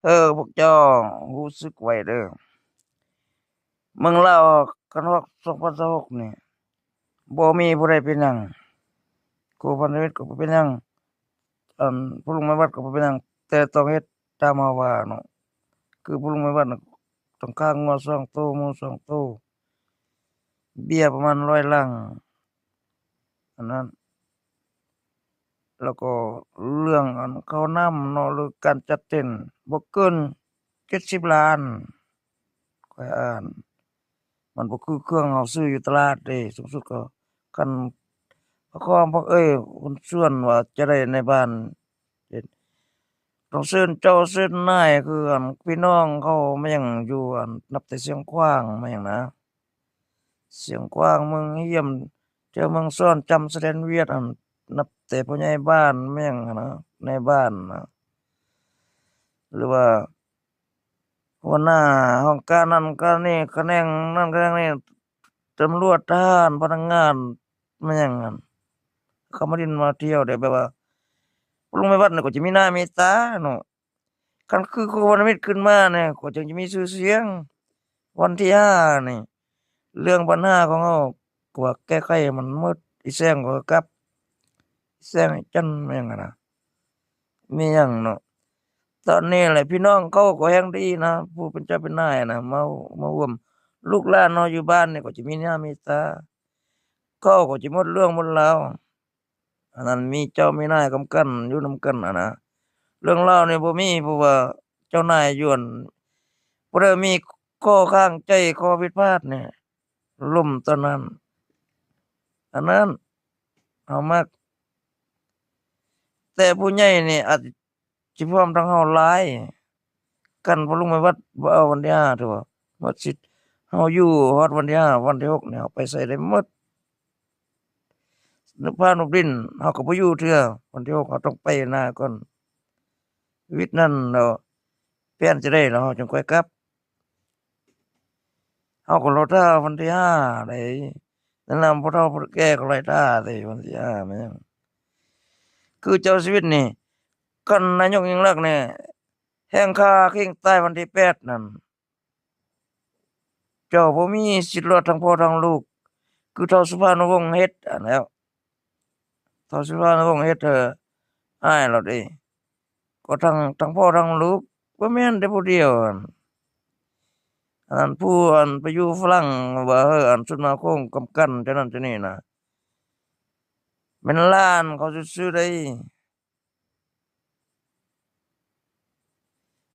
ເອີ ພວກເຈົ້າຮູ້ສຶກໄວ້ເດີ້ ເມືອງລາວ ຄັນຮອດສອງພັນຊາວຫົກນີ້ ບໍ່ມີຜູ້ໃດເປັນຫຍັງ ຄູພັນທະມິດກໍບໍ່ເປັນຫຍັງ ອັນ ພໍ່ລຸງແມ່ວັດກໍບໍ່ເປັນຫຍັງ ແຕ່ຕ້ອງເຮັດຕາມເຮົາວ່າເນາະ ຄືພໍ່ລຸງແມ່ວັດນະ ຕ້ອງຂ້າງົວສອງໂຕ ໝູສອງໂຕ ເບ້ຍປະມານຮ້ອຍຫຼັງ ອັນນັ້ນ ແລ້ວກໍເລື່ອງອັນເຂົ້ານ້ຳເນາະ ຫຼືການຈັດເຕັນ ບໍ່ເກີນເຈັດສິບລ້ານ ຂ້ອຍອ່ານ ມັນບໍ່ຄືເຄື່ອງເຮົາຊື້ຢູ່ຕະຫຼາດເດ້ ສູງສຸດກໍຄັນພະຄອງພະເອີຍ ຄົນຊວນວ່າຈະໄດ້ໃນບ້ານ ຕ້ອງເຊີນເຈົ້າເຊີນນາຍ ຄືອັນພີ່ນ້ອງເຂົາມາຫຍັງຢູ່ອັນ ນັບແຕ່ຊຽງຂວາງມາຫຍັງນະ ຊຽງຂວາງ ເມືອງຮຽມ ແຖວເມືອງສອນ ຈຳສະແດນວຽດຫັ້ນ ນັບແຕ່ພໍ່ໃຫຍ່ບ້ານແມ່ງຫັ້ນນະ ນາຍບ້ານນະ ຫຼືວ່າຫົວໜ້າຫ້ອງການນັ້ນການນີ້ ຂະແໜງນັ້ນຂະແໜງນີ້ ຕຳຫຼວດ ທະຫານ ພະນັກງານ ແມ່ນຫຍັງຫັ້ນ ເຂົາມາດິນມາທ່ຽວໄດ້ ແບບວ່າ ລຸງແມ່ວັດນີ້ກໍຈະມີໜ້າມີຕາເນາະ ຄັນຄືຄົນທຳອິດຂຶ້ນມານີ້ ກໍຈັ່ງຈະມີຊື່ສຽງ ວັນທີຫ້ານີ້ ເລື່ອງບັນຫາຂອງເຮົາ ກວ່າແກ້ໄຂມັນໝົດ ອີແສງກໍກັບ ອີແສງ ອີຈັນ ແມ່ນຫຍັງຫັ້ນນະ ມີຫຍັງເນາະ ຕອນນີ້ແຫຼະ ພີ່ນ້ອງເຂົາກໍແຮ່ງດີນະ ຜູ້ເປັນເຈົ້າເປັນນາຍນະ ມາ ມາຮ່ວມ ລູກຫຼານເຮົາຢູ່ບ້ານນີ້ກໍຈະມີໜ້າມີຕາ ເຂົາກໍຈະໝົດເລື່ອງໝົດລາວ ອັນນັ້ນມີເຈົ້າມີນາຍກຳກັນ ຢູ່ນຳກັນຫັ້ນນະ ເລື່ອງລາວນີ້ບໍ່ມີ ເພາະວ່າເຈົ້ານາຍຢູ່ ອັນ ຜູ້ໃດມີຂໍ້ຄ້າງໃຈ ຂໍ້ຜິດພາດນີ້ ລົ້ມຕອນນັ້ນ ອັນນັ້ນເຮົາມັກ ແຕ່ຜູ້ໃຫຍ່ນີ້ອາດ ຊິພ້ອມທັງເຮົາຫຼາຍ ຄັນພໍ່ລຸງແມ່ວັດບໍ່ເອົາວັນທີຫ້າ ຖືວ່າໝົດສິດ ເຮົາຢູ່ຮອດວັນທີຫ້າ ວັນທີຫົກນີ້ເຮົາໄປໃສໄດ້ໝົດ ນຸບຟ້ານຸບດິນ ເຮົາກໍບໍ່ຢູ່ເທື່ອ ວັນທີຫົກເຮົາຕ້ອງໄປນາກ່ອນ ວິດນັ້ນແລ້ວ ແຜນຈະໄດ້ແລ້ວເຮົາຈຶ່ງຄ່ອຍກັບ ເຮົາກໍລໍຖ້າວັນທີຫ້າໃດ ແນະນຳຜູ້ເຖົ້າຜູ້ແກ່ກໍໄລ່ຖ້າໃດວັນທີຫ້າແມ່ນຫຍັງ ຄືເຈົ້າຊີວິດນີ້ ຄັນນາຍົກຍິ່ງລັກນີ້ ແຮ່ງຄາຄີງຕາຍວັນທີແປດນັ້ນ ເຈົ້າບໍ່ມີສິດລອດທັງພໍ່ທັງລູກ ຄືເຖົ້າສຸພານຸວົງເຮັດຫັ້ນແຫຼ້ວ ເຖົ້າສຸພານຸວົງເຮັດໃຫ້ອ້າຍລາວເດ້ ກໍທັງ ທັງພໍ່ທັງລູກ ບໍ່ແມ່ນແຕ່ຜູ້ດຽວ ອັນ ອັນຜູ້ ອັນໄປຢູ່ຝຣັ່ງ ວ່າ ເອີ ອັນສຸດມາໂຄງກຳກັນເຈົ້ານັ້ນເຈົ້ານີ້ນະ ແມ່ນຫຼານເຂົາຊື່ໆໃດ